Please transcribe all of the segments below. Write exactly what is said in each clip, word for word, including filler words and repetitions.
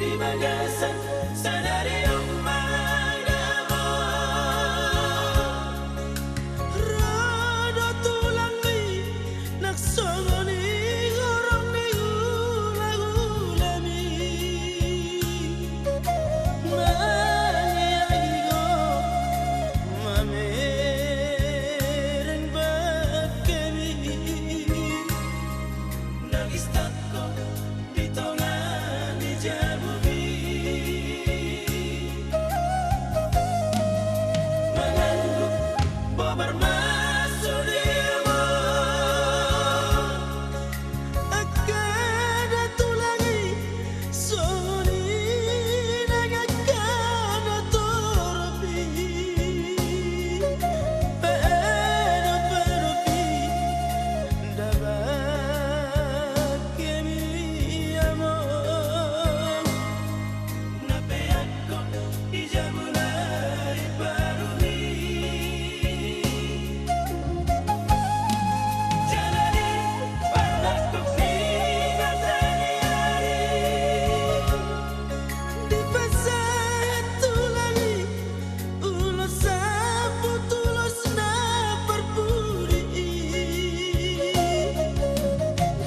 Di bagasan sadari on ma damang, ro do tulangmi nang songon i horong ni hulahulami. Mangiahi ho, mamereng bangkemi, nang istak ho di tonga ni jabumi. Mangandung bobar ma sude amang, angka na tulang i, songon i nang angka na torop i. Padopadopi nda bangkemi amang, na peak ho di jabu na imbaru i. Jala di parnangkok ni mata ni ari, dipasahat tulang i ulos samput, ulos na parpudi i.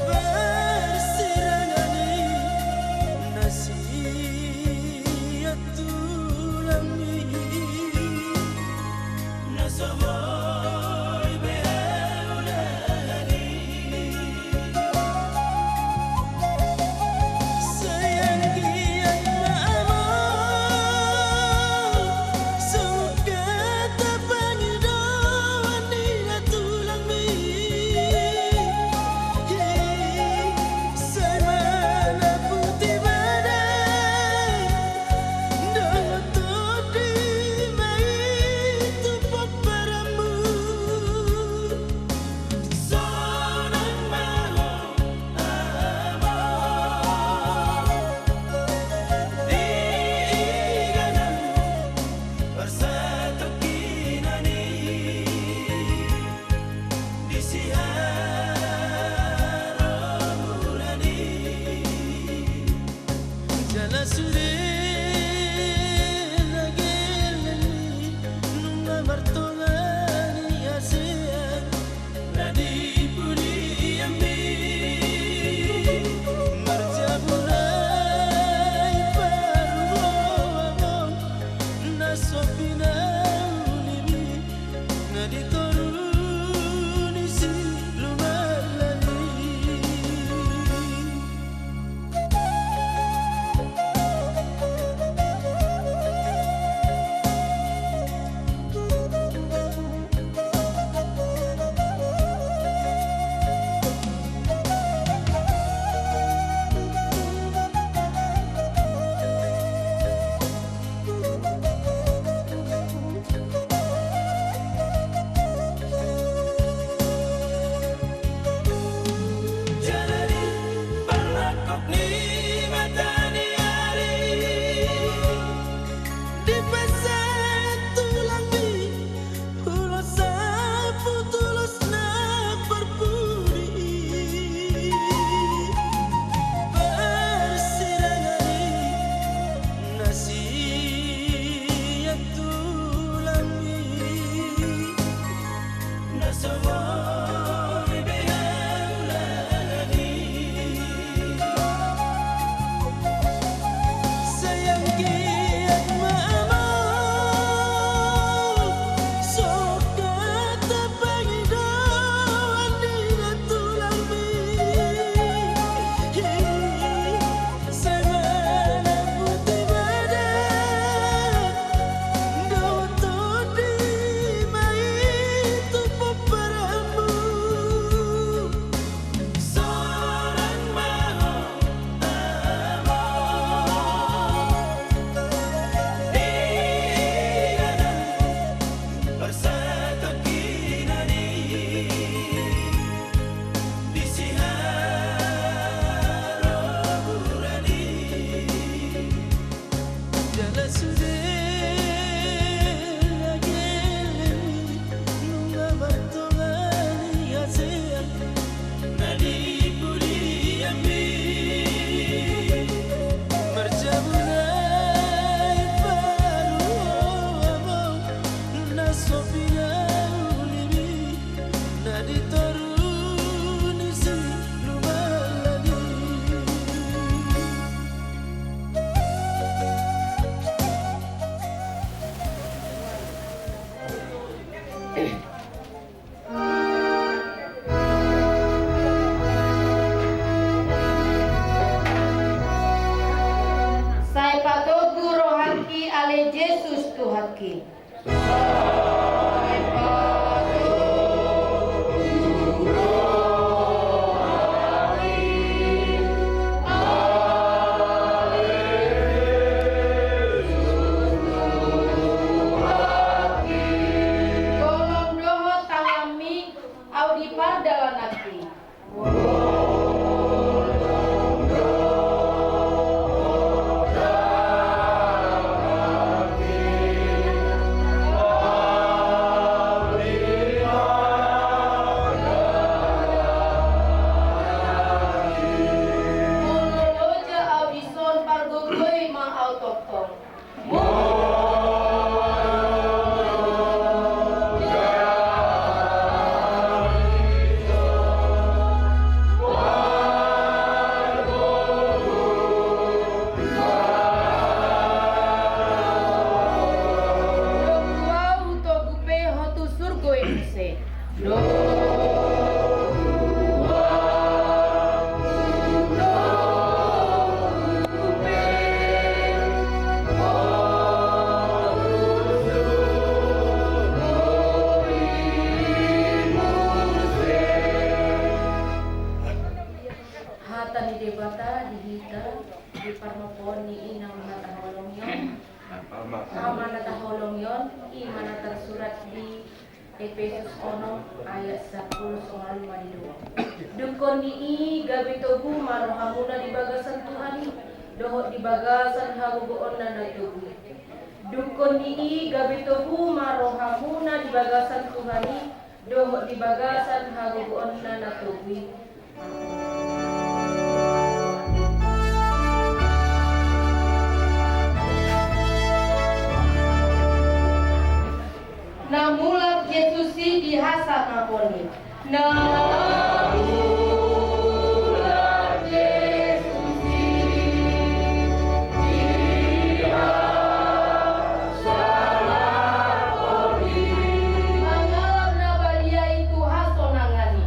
Parsirangan i na sian tulang i, na so boi be hau lagi. Sai anggiat ma amang, songon hata pangidoan ni na tulangmi, sai manaputi badan dohot tondi ma i tu pomparanmu. Sonang ma ho amang, di ingananmu parsatongkinan i, di siharomuran i. Jala sude na gelleng i nunga martonga ni hasea na di pudianmi. Marjabu na i paruhon na so pinaulimi, na di toru ni siluman lali. Sude na geleng i nunga martonga ni hasean na di pudianmi. Marjabu na i paruhon hamu na so pinaulimi na di toru ni si Lumala ni. Sai patogu rohangki ale Jesus Tuhanki. Tolong dohot tanganmi au di pardalananki. Molo loja au dison, pargogoi ma au tongtong. Dob tuau togu pe ho tu surgo i muse. Hata ni Debata di hita di parmampoon ni inang na taholongi on. Ama na taholongi on, i ma na tarsurat di Epesus onom ayat sampulu songon on ma didok. Dungkon ni i gabe togu ma rohamuna di bagasan Tuhan i, dohot di bagasan hagogoonna na togu i. Dungkon ni i gabe togu ma rohamuna di bagasan Tuhan i, dohot di bagasan hagogoonna na togu i. Na mulak Jesus i di hasangapon i. Na mulak Jesus i di hasangapon i. Mangalap na badia i tu hasonangan i.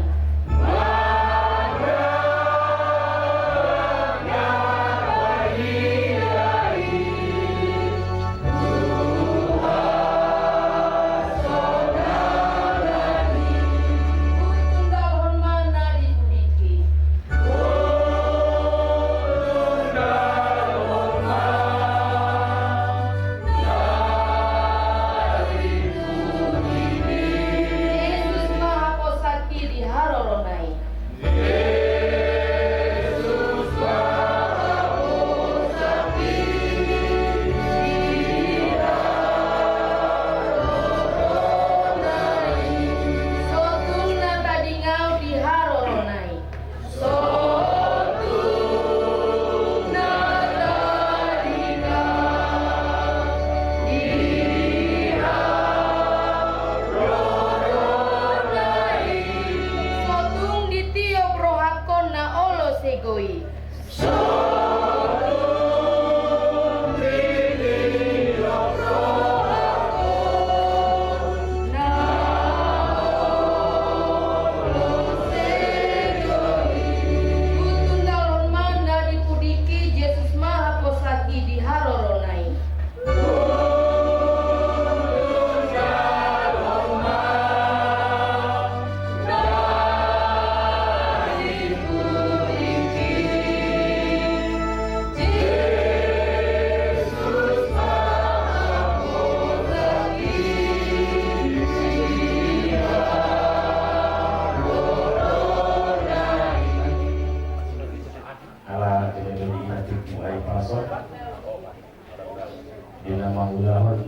Di na mangulahon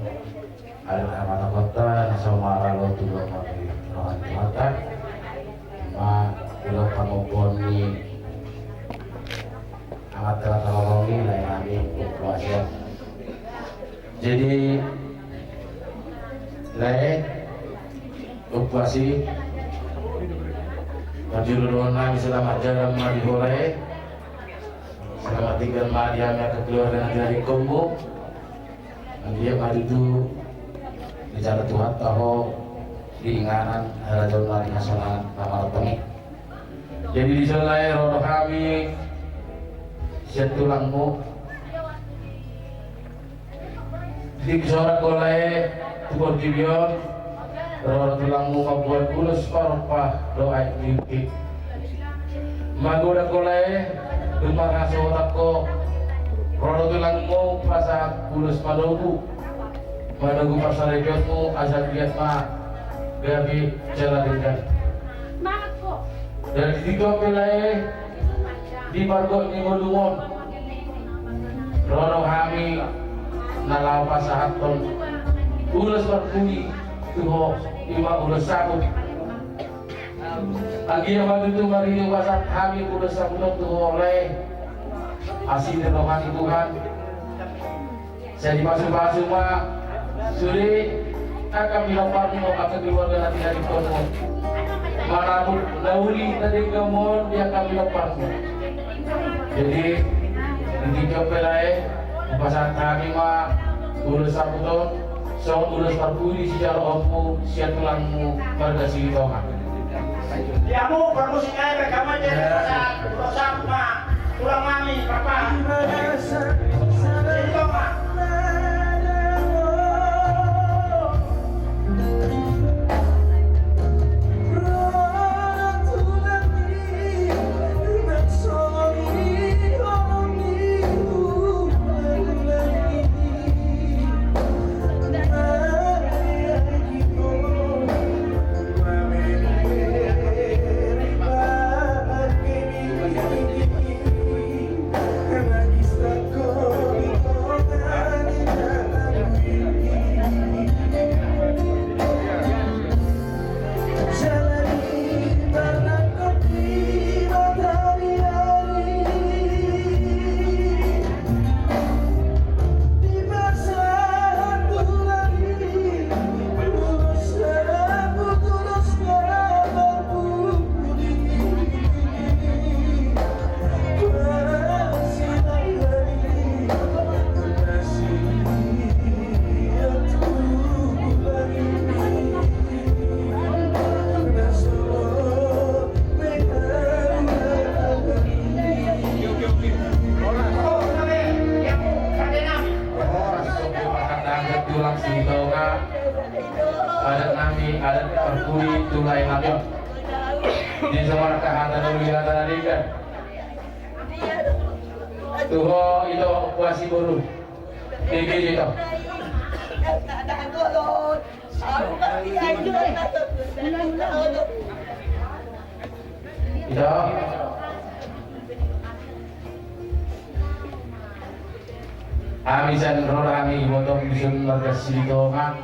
adat hamatonta na so maralo tu lomo ni roha ni Tuhanta. Ima di lomo pangompoon ni amanta na tarorong i, lae nami, Ompu Asi. Jadi lae, Ompu Asi, parjolo dohonon nami selamat jalan ma di ho lae. Selamat tinggal ma di hami angka keluarga na tinadingkonmu. Anggiat ma tutu dijalo Tuhanta ho di inganan harajaon na di hasonangan na martonggi. Jadi dison lae ro do hami sian tulangmu. Di sorak ho lae tu portibi on, ro do tulangmu mamboan ulos parompa dohot aek ni unti. Magodang ho lae, dung marhasohotan ho, ro do tulangmu pasahat ulos manogu, manogu parsaripeonmu asa giat ma gabe jala denggan. Dan di tingki on pe lae, di pargot ni ngolum on, ro do hami na laho pasahathon ulos parpudi tu ho, ima ulos saput. Anggiat ma tutu marhite pasahat hami ulos saput on tu ho lae, asi ni roha ni Tuhan. Sai dipasupasu ma sude angka pinomparmu, angka keluarga na tinadingkonmu, manabur na uli na denggan on di angka pinomparmu. Jadi di tingki on pe lae, hupasahat hami ma ulos saput on, songon ulos parpudi sijaloonmu sian tulangmu marga Silitonga. Di hamu parmusik, ae rekaman jadi pasahat ulos saput ma. Tulang nami, papa. Silitonga. Horas, horas, horas, tulang Silitonga. Adat nami, adat parpudi tu lae nami on. Di suara kahata dulu ya tadi kan. Tu ho ito, Ompu Asi, boru. Tinggi ito. Ito. Hami sian ro hami ibotom dison marga Silitonga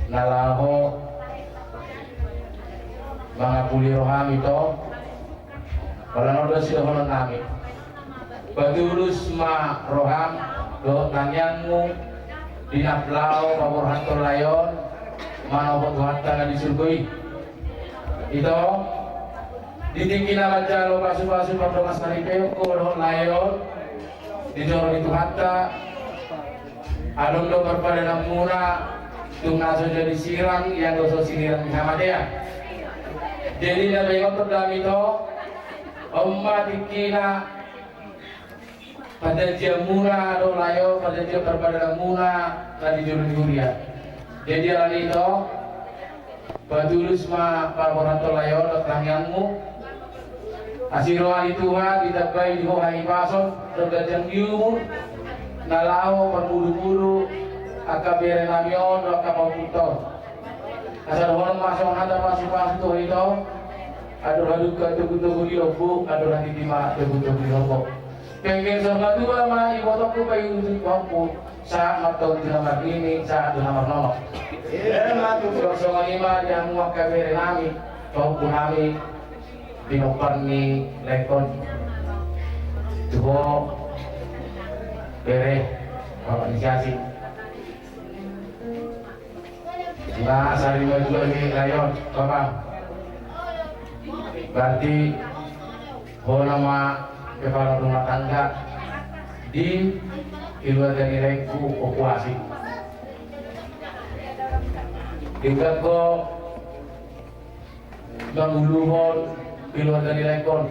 na laho mangapuli roham ito. Holan on do sidohonon nami. Patulus ma roham dohot tangiangmu di na laho paborhathon lae on manopot Tuhanta na di surgo i. Ito, di tingki na manjalo pasupasu pardongansaripeon ho dohot lae on di joro ni Tuhanta, adong do parpadananmuna, tung na so jadi sirang, ianggo so sinirang ni hamatean. Jadi na baen on do hami ito, on ma tingkina parjanjianmuna dohot lae on, parjanjian parpadananmuna na di jolo ni huria. Jadi alani ito, patulus ma paborhathon lae on dohot tangiangmu. Asi roha ni Tuhan ditambai di ho hahipason dohot ganjang ni umur, na laho parmudumudu angka bere nami on dohot angka pahompunta on. Asa dohonon ma songon hata pasupasu tu ho ito: Andor hadungka togutogu ni lombu, andor hatiti ma togutogu ni lombo. Pengger saur matua ma ibotongku, paiurupi pahompu, sahat ma tu na marnini, sahat tu na marnono. Ima tutu. Songon i ma di hamu angka bere nami, pahompu nami, pinompar ni laengkon. Tu ho bere, bapak ni si Asi. Nah, sari matua ni laengkon, bapak. Berarti ho nama kepala rumah tangga di keluarga ni laengku, Ompu Asi. Tinggal ko manguluhon keluarga ni laengkon.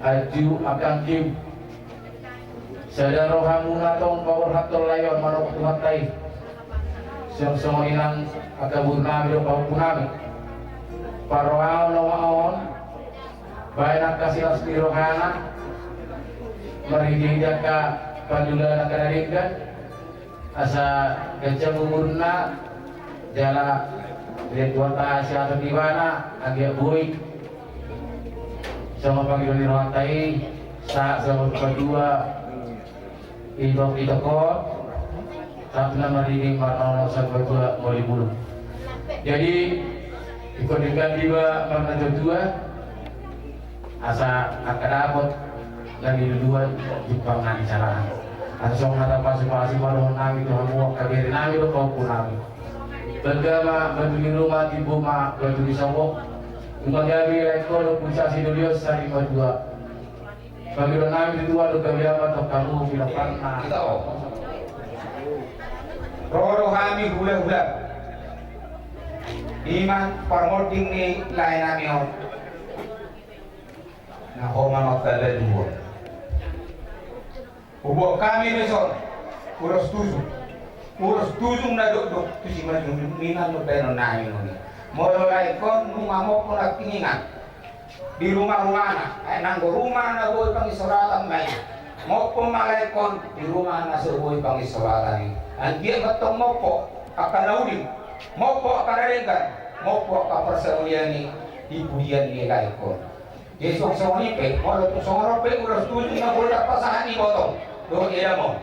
Aju angkangkiu, sada rohamuna tong paborhathon laengkon manopot Tuhanta i. Songon i nang angka boru nami dohot pahompu nami. Parrohaon na ma on, baen angka silas ni rohana, marhitehite angka pandulan angka na denggan. Asa ganjang umurna, jala dilean Tuhanta siatur ibana, anggiat boi songon pangidoan ni rohanta i, sahat saur matua, i toko, sahat tu na marnini, marnono saur matua, moli bulung. Jadi, ingkon denggan iba marnatuatua, asa angka dapot na niluluan jumpang na nisalahan. Asa songon hata pasupasu ma dohonon nami tu hamu angka bere nami dohot pahompu nami. Balga ma batu ni ruma, timbo ma batu ni sopo. Nunga gabe laengkon, Ompu Asi, dolios sari matua. Pangidoan nami tu Tuhan, nunga gabe ma tong hamu pinomparna. Ito. Ro do hami hulahula. Ima parmonding ni lae nami on. Na ho ma mangkada dua. Huboan hami do dison ulos tujung. Ulos tujung na dokdok tu simanjujung, ninna do baenon nami on. Molo laengkon nunga mompo nangkiningan di ruma-rumana, ai nanggo ruma na boi pangisolatan ma i, mompo ma laengkon di ruma na so boi pangisolatan i. Anggiat ma tong mompo angka na uli, mompo angka na denggan, mompo angka parsaulian i di pudian ni laengkon. Jadi songon i pe, molo tung songon on pe ulos tujung na boi tarpasahat ibotong dohot idaonmu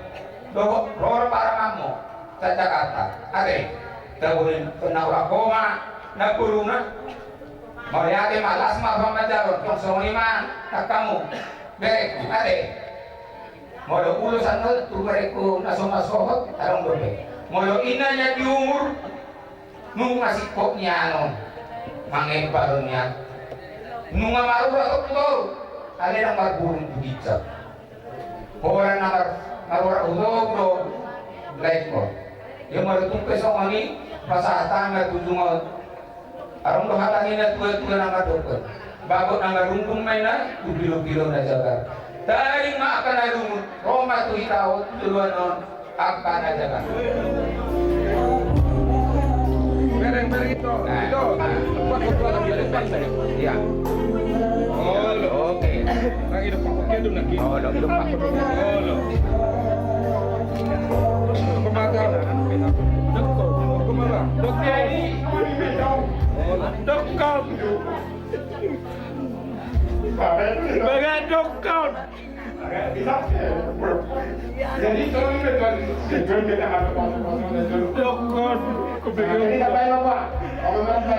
dohot ro do paramanmu sian Jakarta, ate, taboan na hurang ho ma namboruna. Mauliate ma, las ma pamanjaron, tong songon i ma nang hamu berengku, ate. Molo ulos annon tu berengku na so masohot, adong dope. Molo inna nian di umur, nunga singkop nian on, mangempa do nian. Nunga marurat on tu toru, alai ndang marbulung tu ginjang. Holan na mar-, marurat tu toru do laengkon. Ia molo tung pe songon i, pasahat hami ma tujung on. Adong do hata ni na tua-tua na mandok, bagot na marunggum ma inna tu pilo-pilo na jagar. Taring ma angka na lungun, ro ma tu hita on tu joloan on angka na jagar. Bereng, bereng, ito. Nah, ito. Buat ketua lagi ada. Iya. Oh, oke. Lagi depan, oke, itu lagi. Oh, lagi depan. Oh, lo. Pemata. Dokon. Pemata. Dokon. Dokon. Baga dokon. Jadi, tolong, dokon. Jadi, apa yang apa? Apa yang apa?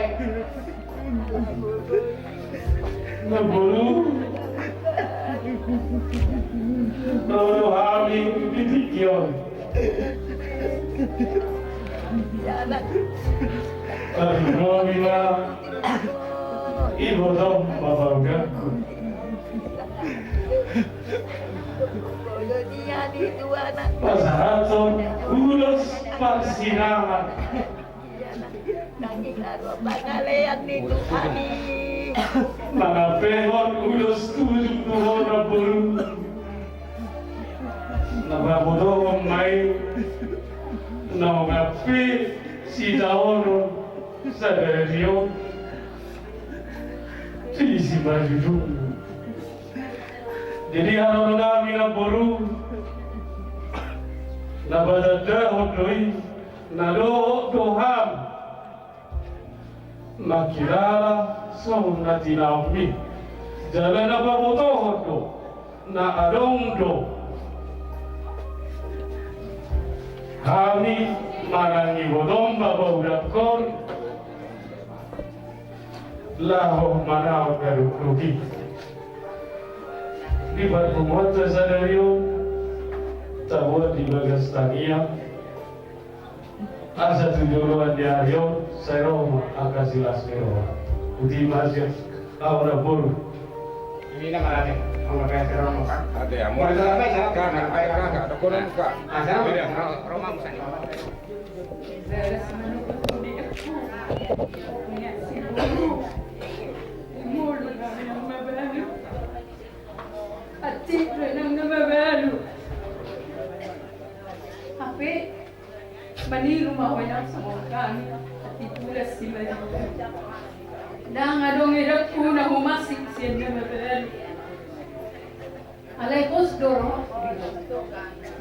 Namboru. Namboru hami di tingki on. Aduh, Mila. Ibo tong papaugakku. Pasahaton ulos parsinangan. Pangalean ni Tuhan i. Mangampehon ulos tujung tu ho namboru. Na pabotohon ma i naung ampe sijaonon sadari on di simanjujung. Jadi haroro nami namboru, na patandahon do i, na dohot do hami mangkilala songon na tinaomi. Jala na pabotohon do Na adong do hami manang ibotom papaulakhon laho manaon na dukduk i. Di parpunguanta sadari on, tabuat di bagas tangiang, asa tu joloan ni ari on sai ro ma angka silas ni roha. Boti ma sian ahu na boru. Ini nama raja. Anggo raja romo kan. Ada ya, mau. Mau ada apa ya? Kan, kan, kan, kan. Ada kono buka. Ah, sana. Iya. Romo, romo sana. Hape maniru ma ho inang songon hami, atik bulan si maniru. Ndang adong edakku na humasik sian na mabalu. Alai pos do rohangku,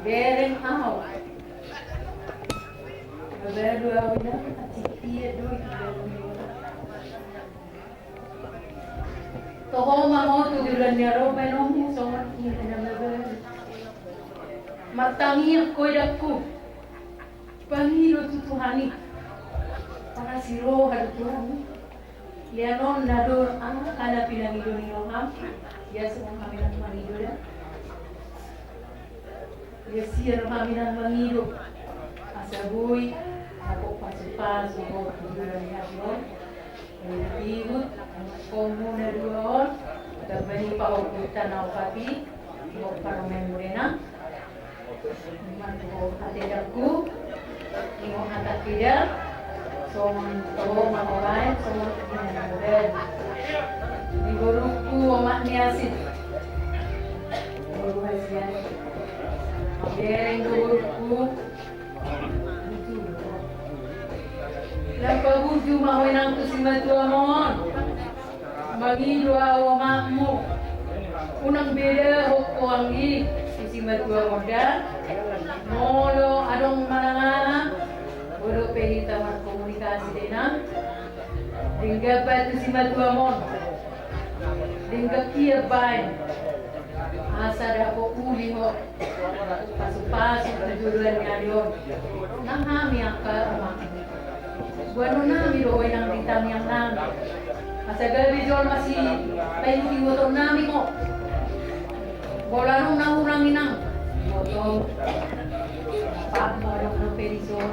bereng ahu. Mabalu ahu inang, atik ia do i. Toho ma ho tu joloan ni ari on, baenonmu songon i na mabalu. Martangiang ho edakku. Pangido tu Tuhan i. Parasi roha do Tuhan i. Ia non na dor angka na pinangido ni roham. Ia songon hami na mangido da. Ia sian hami na mangido. Asa boi dapot pasupasu ho tu joloan ni ari on. Ibut, komu na dua on, tamba ni pahompu tana opati, ibot parumaen murena. Mantu ho ate edakku, ingot hata pida, songon toho ma ho baen, songon i na mabalu. Di borungku omak ni asi. Boru hasian. Bereng do borungku. Lam paburju ma ho inang tu simatuam on. Mangido ahu omakmu. Unang bedahon ho anggi tu simatuam on da. Molo adong manang aha, bodo pe hita markomunikasi da inang. Denggan baen tu simatuam on. Denggan ia baen. Asa dapot uli ho. Pasupasu tu joloan ni ari on. Nang hami angka omakmu. Boanonnami do ho inang di tangiangnami. Asa gabe jolma si paingot-ingotonnami ho. Molo adong na hurang inang. Boto. Pak, molo adong na pe dison.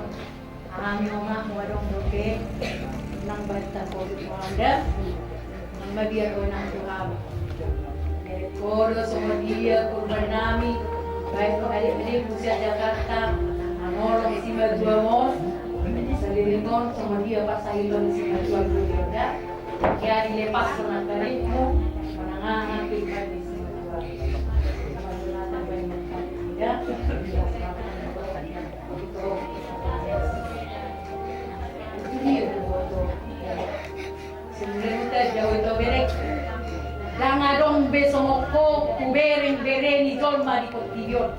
Hami omakmu adong dope nang banta kopi muanda, nang mabiar ho inang tu hami. Jadi ho do songon dia kurbannami, baik adik-adikmu sian Jakarta, na manolong simatuam on, saleleng on songon dia parsahitonnami simatuam on da. Jadi lepas songon adikmu, manang aha kehidupan ni simatuam. Sama sunatan banyak kali, ya. Ndang adong be songon ho hubereng bere ni jolma di portibi on.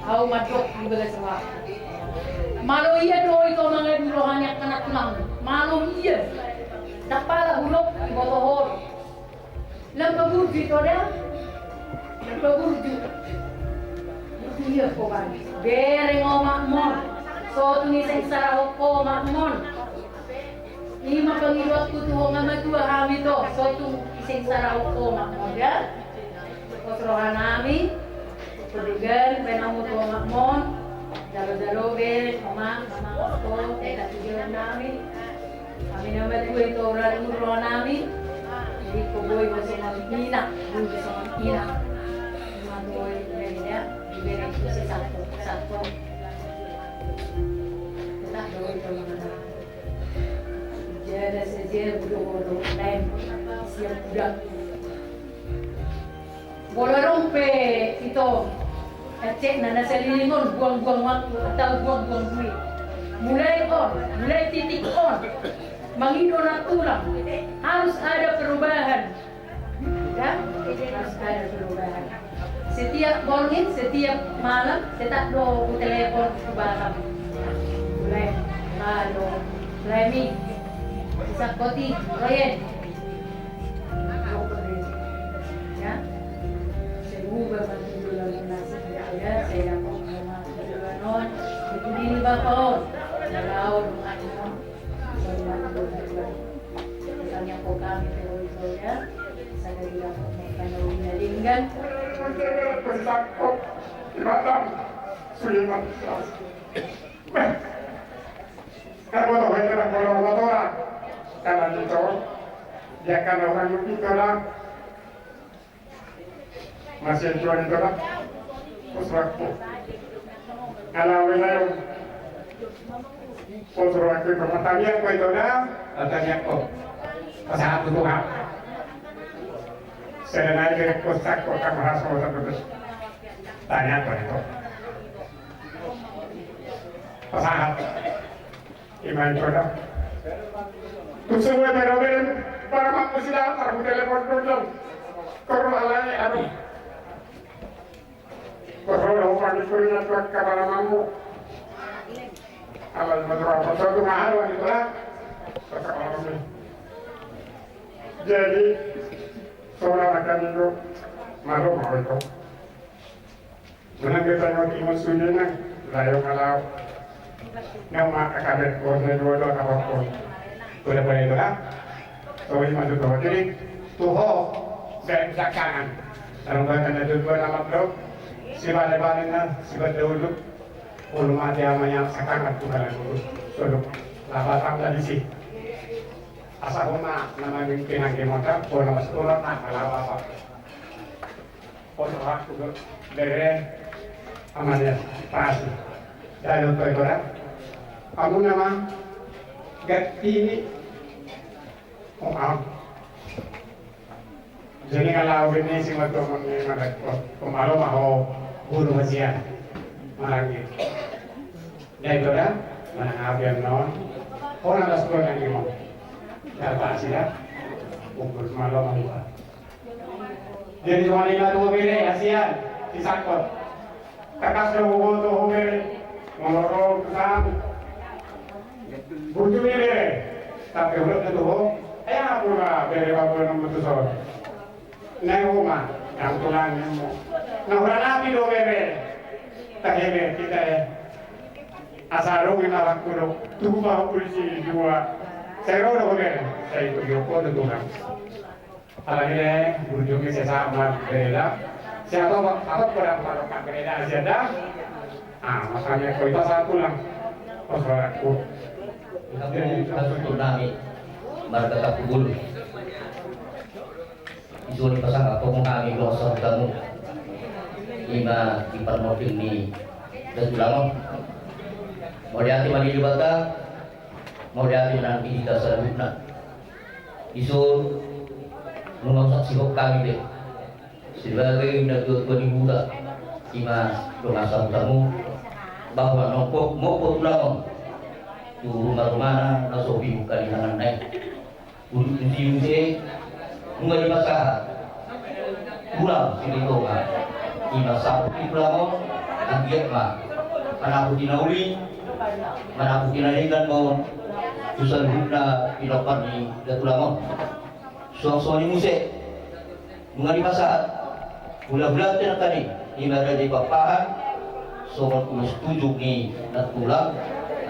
Ahu mandok di bagas rohangku. Malo ia do ito mangadu roha ni angka na tulang. Malo ia. Ndang pala hudok iboto ho. Lam paburju ito da. Lam paburju. Burju ia ho baen. Bereng omakmu on. Sotung i sengsara ho omakmu on. Ima pangidoanku tu ho nga matua hami ito. Sotung i sengsara ho omakmu on da. Pos rohanami. Padugan baenonmu tu omakmu on. Jalo-jalo be omak, omak ho, eta tujuannami. Hami na matua ito, ura ni rohanami. Jadi ho boi ma songon ina, boi songon ina. Ima boi, jadi ya, diberi itu si satu, satu. Tetap boi, teman-teman. Jada saja, bodo-bodo, lain siap budak. Molo adong pe ito, ecekna na saleleng on buang-buang waktu atau buang-buang duit. Mulai on, mulai titik on, mangido na tulang, harus ada perubahan. Ya, harus ada perubahan. Setiap borngin, setiap malam, tetap do hutelepon tu Batam. Mulai, halo, mulai mi. Bisa koti, Royen. Ya. Uga ma tujuan nasib ya, ya, saya dapat menghormati tujuan on. Itu diri Bapa on. Kalau dengan itu, saya dapat tujuan. Misalnya kok kami terus ya, saya tidak mau karena udah dingin. Bersakop di Batam, Suleman. Kan boto, kan boto, boto, boto, kan boto, dia kan orang itu lah. Masih jual itu lah. Pos waktu. Kalau wilayah. Pos waktu itu pertanian kau itu dah. Pertanian kau. Pas aku tuh, ha. Saya naik ke pos aku, tak merasa mau terus. Tanya apa itu? Pasahat. Ima itu da. Tung semua fenomena para mampu sida, para telepon dulu. Koro alai anu. Koro lo pagi koro na tuak ka para mampu. Alai madura apa satu mahal lagi tu lah. Kata orang ni. Jadi saudara kami itu malu mau itu. Menang kita ngerti maksudnya nang layo kalau nama akabet kau na dua dua apa pun boleh boleh itu lah. Kau ini masuk kau jadi tuho dan belakangan. Kalau bahkan ada dua nama bro, si balik balik na si balik dulu. Kalau mati amanya sekarang aku dalam dulu. Solo lapatang tadi sih. Asa hona nama mungkin angke motor, kalau masuk ular nah kalau apa. Pos waktu tu bere amane pasi. Dano toy gora. Amu nama gatti ni. Oh am. Jadi kalau ini si matu amun ni mana pemalo maho guru hajian. Maranggi. Dai gora mana abian non. Hona das gora ni mo. Dapa sida. Ukur malo maho. Jadi songon i ma tu ho bere, hasian, si Sangkot. Tangkas do huboto ho bere, molo ro tu sana. Burju i bere, tapi hudok na tu ho. Ai aha pola bere, bapa na mutus on. Nai ho ma, nang tulang ni mo. Na hurang api do bere. Tahe bere, kita e. Asa adong i na laku do. Tubu ma ho polisi dua. Sai ro do ho bere. Sai tu joko do tulang. Alani ne burju i sesa amat bereda. Siapa apa pada pada kan bereda aja dah. Ah, makanya kau itu satu lah. Oh, saudaraku. Kami satu nami marga Kapubul. Isu ni pasang apa mau kami dosa kamu. Ima di permoting ni dan tulang. Mau dianti mandi di bata. Mau dianti menanti kita selanjutnya. Isun, nunga usak sihok kami be. Sebagai na tua-tua ni huta, ima dongan sahutamu, bahwa nongkok moko tulang on tu rumah-rumahna na so bibuk kalinangan nai. Untuk tusi muse, nunga dipasahat. Tulang Silitonga, ima sapu ni tulang on, anggiat ma manaputi na uli, manaputi na denggan ma on tu saluhutna pinompar ni da tulang on. Suang songon i muse, nunga dipasahat hulahulanta nangkaning, ima raja i papahan, songon ulos tunjuk ni nantulang,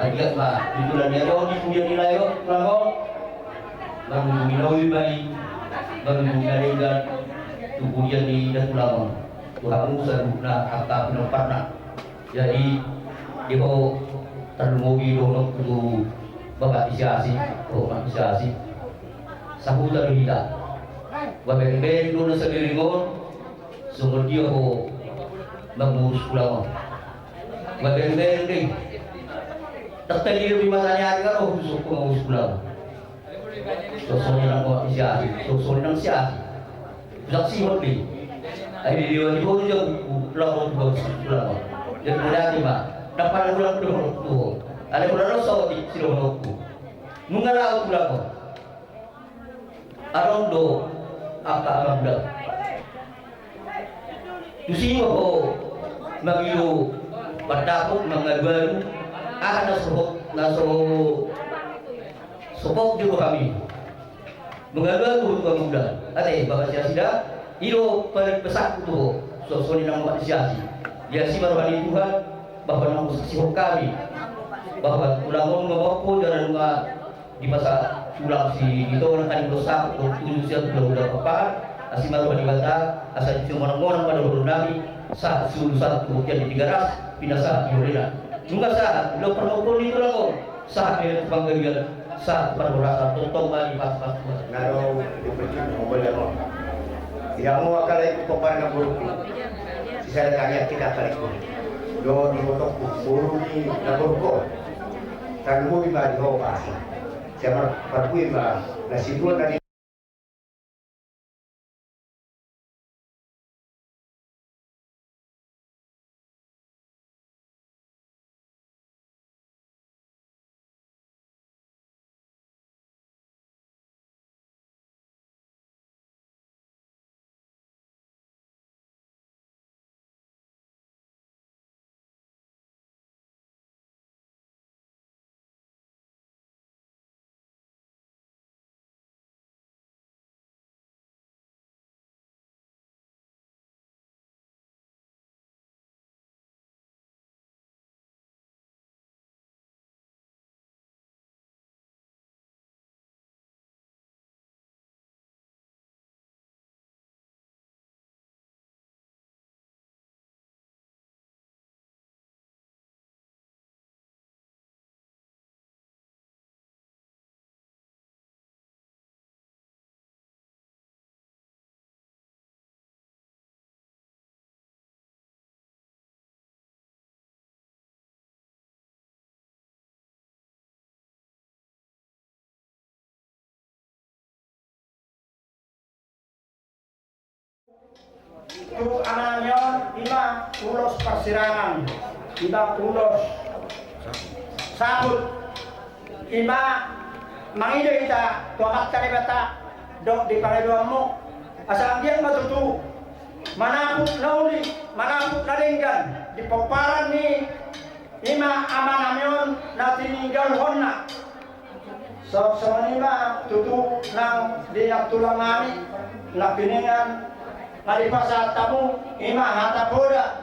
anggiat ma di tulang ni ari on, di pudian ni lae on, tulang on. Marujung i na uli ma i, marujung i na denggan tu pudian ni da tulang on. Tu hamu saluhutna angka pinomparna. Jadi di ho tarlumobi dohononku tu bapak ni si Asi, dohot omak ni si Asi. Sahuta do hita. Babereng-bereng do na sabereng on. Songon dia ho mangurus tulang on. Babereng-bereng do i. Tattali do di mata ni ari kan ho, songon mangurus tulang on. Songon i nang omak ni si Asi, songon i nang si Asi. Usak sihok do i. Ai di dia di ho do jabu laho tu bagus tulang on. Jadi mudati ma. Dapat ulang do tu ho. Ada ulang do saotik sidohononku. Nunga laho tulang on. Adong do angka amangda. Tusi ma ho mangido pandapot, mangalualu aha na so, na so, so pok di rohami. Mangalualu ho tu amangda. Ate bapak ni si Asi da, i do paling pesanku tu ho. Songon i nang mangapasiasi. Diasi ma roha ni Tuhan, bahwa nunga husaksihon hami bahwa tulang on nunga mampu, jala nunga dipasahat tulang si Ito nang, hami dosa dohot tujuh sian tulang uda papahan. Asi ma roha ni Debata, asa dimonang-monang ma dohonon nami, sahat siurusan tu Tigaras, pinasahat di Horena. Nunga sahat, laho parmopon ni tulang on. Sahat di panggabean, sahat parhorasan, tongtong ma di pas-pas. Na ro di pecin homol ya mo. Ia mo akal ai ku pomparan na borungku. Sisada tanya kita akal ai ku. Do di botok ku, boru ni na borungku. Tarlumobi ma di ho pasi. Siapa parbue ma na sidua tadi. Tu amanami on, ima ulos parsirangan, ima ulos saput, ima mangido hita tu Amanta Debata dohot di pangidoanmu, asa anggiat ma tutu manaput na uli, manaput na denggan di pomparan ni ima amanami on na tininggalhonna. So, songon i ma tutu nang di nang tulang nami, nangkiningan, na dipasahat hamu, ima hata poda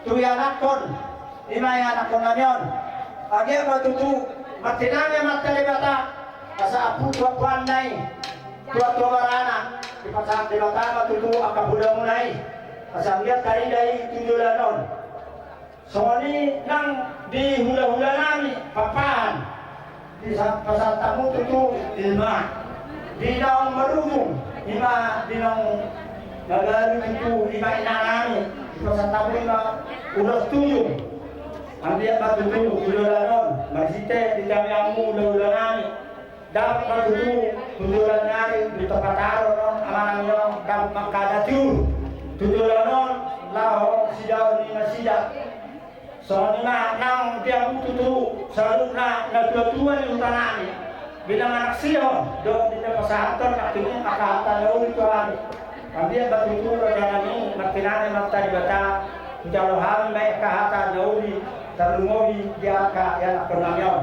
tu ianakhon, ima ianakhon nami on. Anggiat ma tutu martinangi Amanta Debata, asa ampu tu ampuanna i, tua-tua barana, dipasahat Debata ma tutu angka podamuna i, asa anggiat tarida i tu joloan on. Songon i nang di hula-hula nami, papahan. Dipasahat hamu tutu, ima di naung marujung, ima di naung na baru tutu, ima inang nami. Dipasahat hamu ima ulos tujung. Anggiat ma tutu tu joloan on, marhite di tamiangmu hula-hula nami. Dapot ma tutu tu joloan ni ari, di tempat aron on, amanami on, dapot mangkada tiur tu joloan on, laho sidaon ni nasida. Songon i ma nang di hamu tutu saluhutna natua-tua ni huta nami, di na manaksihon dohot di na pasahathon nangkining angka hata na uli tu hami. Anggiat ma tutu raja nami martinangi Amanta Debata, hujalo hami ma i angka hata na uli, tarlumobi di angka ianakhon nami on.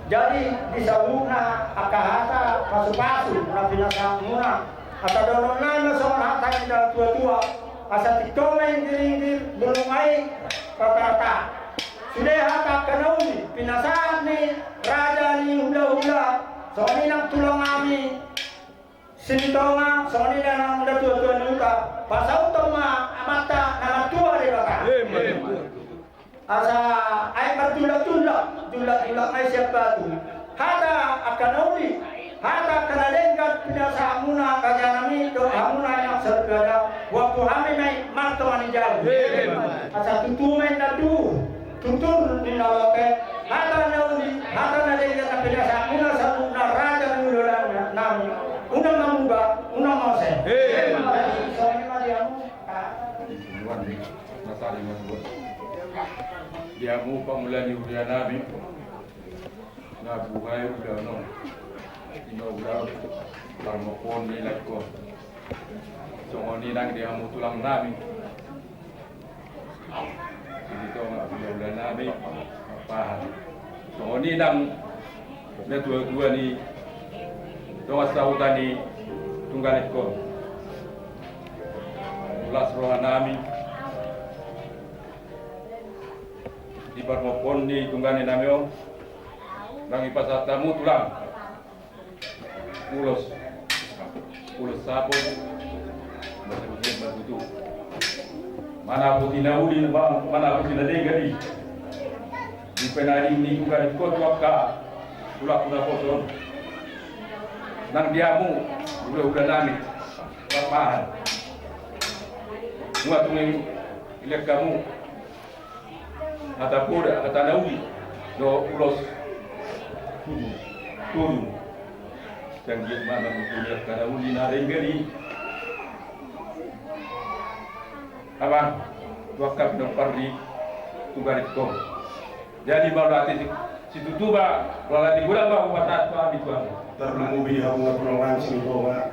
Jadi di saluhutna angka hata pasu-pasu na pinasahatmuna, asa dohonon nami ma songon hata ni natua-tua, asa tingko ma inggir-inggir, bulung ma i rata-rata. Sude hata angka na uli pinasahat ni raja ni hula-hula, songon i nang tulang nami Silitonga, songon i nang natua-tua ni huta, pasauthon ma Amanta na martua Debata. Asa aek marjulak-julak, julak-julak ma i sian batu. Hata angka na uli, hata angka na denggan pinasahatmuna raja nami dohot hamuna inang soripada, huampu hami ma i martonga ni jabu. Asa tutu ma i na tubu, tutur ni na lote, hata na uli, hata na denggan na pinasahatmuna saluhutna raja ni hula-hula nami. Unang mamuba, unang maose. Songon i ma di hamu. Di hamu pangula ni huria nami, na buhai ulaon on, ima ulaon parmokon ni laengkon. Songon i nang di hamu tulang nami, Silitonga, hula-hula nami, pahan. Songon i nang natua-tua ni dongan sahuta ni Tunggalaengkon. Las roha nami, Parmopon ni tungganenami on, nang dipasahat hamu tulang. Ulos, ulos saput, masa ujian matutu. Mana putih na uli, ma-, mana putih na denggan i. Di penari ni tungganenami tu angka tulangku naposo on. Nang di hamu, hula-hulanami, papahan. Nunga tung dilehon hamu hata poda, hata na uli, dohot ulos tudu. Tudu. Sanggiat ma mangutuli angka na uli na denggan i. Amang, tu angka pinompar ni tungganengkon. Jadi mauliate situtu ma, mauliate godang ma hupasahat tu hami tu hamu. Tarlumobi hamu na tulang nami Silitonga.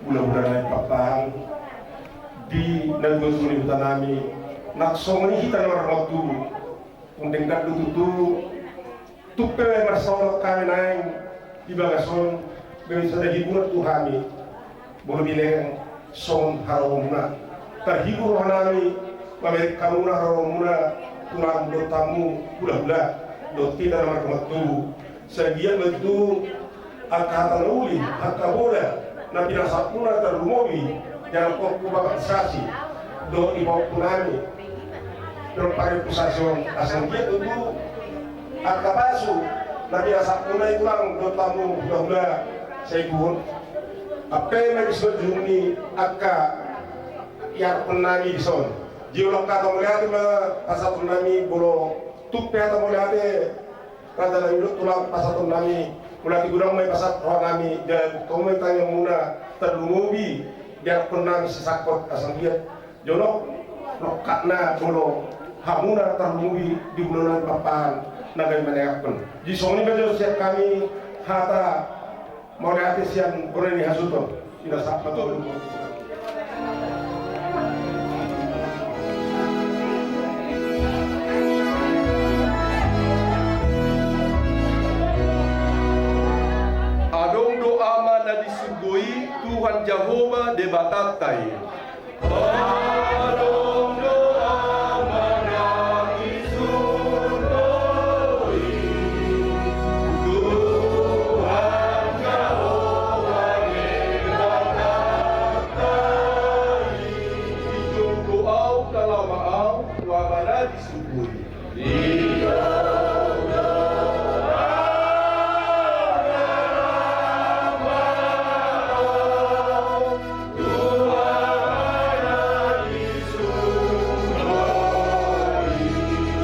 Hula-hula nami papahan di natuatua ni hutanami, nang songon i hita na marhaha tubu. Tung denggan do tutu, tung pe marsaor hami naeng di bagas on, gabe sada hiburan tu hami. Molo dilehon songon haroromuna, tarhibur rohanami, mamereng hamuna haroromuna, tulang dohot hamu hula-hula dohot hita na marhaha tubu. Sanggiat ma tutu angka hata na uli, angka poda na pinasahatmuna tarlumobi di angka pahompu bapak sasi dohot di pahompunami. Dohot pahompu sasi on, asa sanggiat tutu angka pasu na pinasahatmuna i tulang dohot hamu hula-hula, sai tu on. Ampe ma di son ni angka iarahonnami di son. Jolo angka hata mauliate ma pasahatonnami, molo tung pe hata mauliate. Raja nami dohot tulang, pasahatonnami, mauliate godang ma i pasahat rohanami, jala tong ma i tangiangmuna, tarlumobi di iarahonnami sisangkot, asa sanggiat jonok rongkapna molo hamuna tarlumobi di hula-hula nami papahan na gabe manangihon. Di songon i ma jolo sian hami hata mauliate sian bona ni hasuhuton. Ina sapa tu. Adong do Ama na di surgo i, Tuhan Jahowa Debatanta i. Adong do Ama na di surgo i, Tuhan Jahowa Debatanta i. Dijou do au na laho maau tu Ama na di surgo i.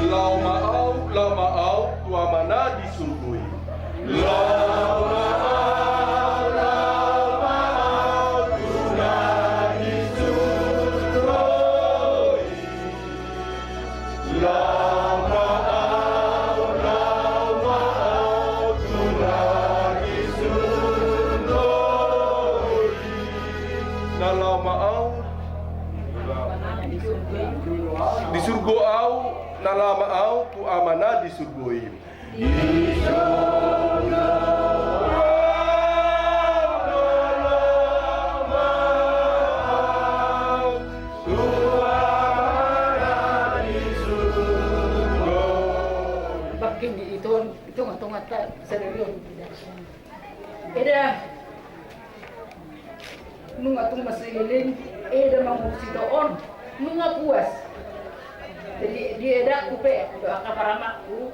Laho maau, laho maau tu Ama na di surgo i. Laho maau, laho maau tu na di surgo i. Laho maau, laho maau tu na di surgo i. Na laho maau. Di surgo au, na laho maau tu Ama na di surgo i. Bangke ni ito, ito nga tonga ta, sadari on. Eda. Nunga tung marsililing, eda mangurus ito on, nunga puas. Jadi, di edangku pe, dohot angka paramakku,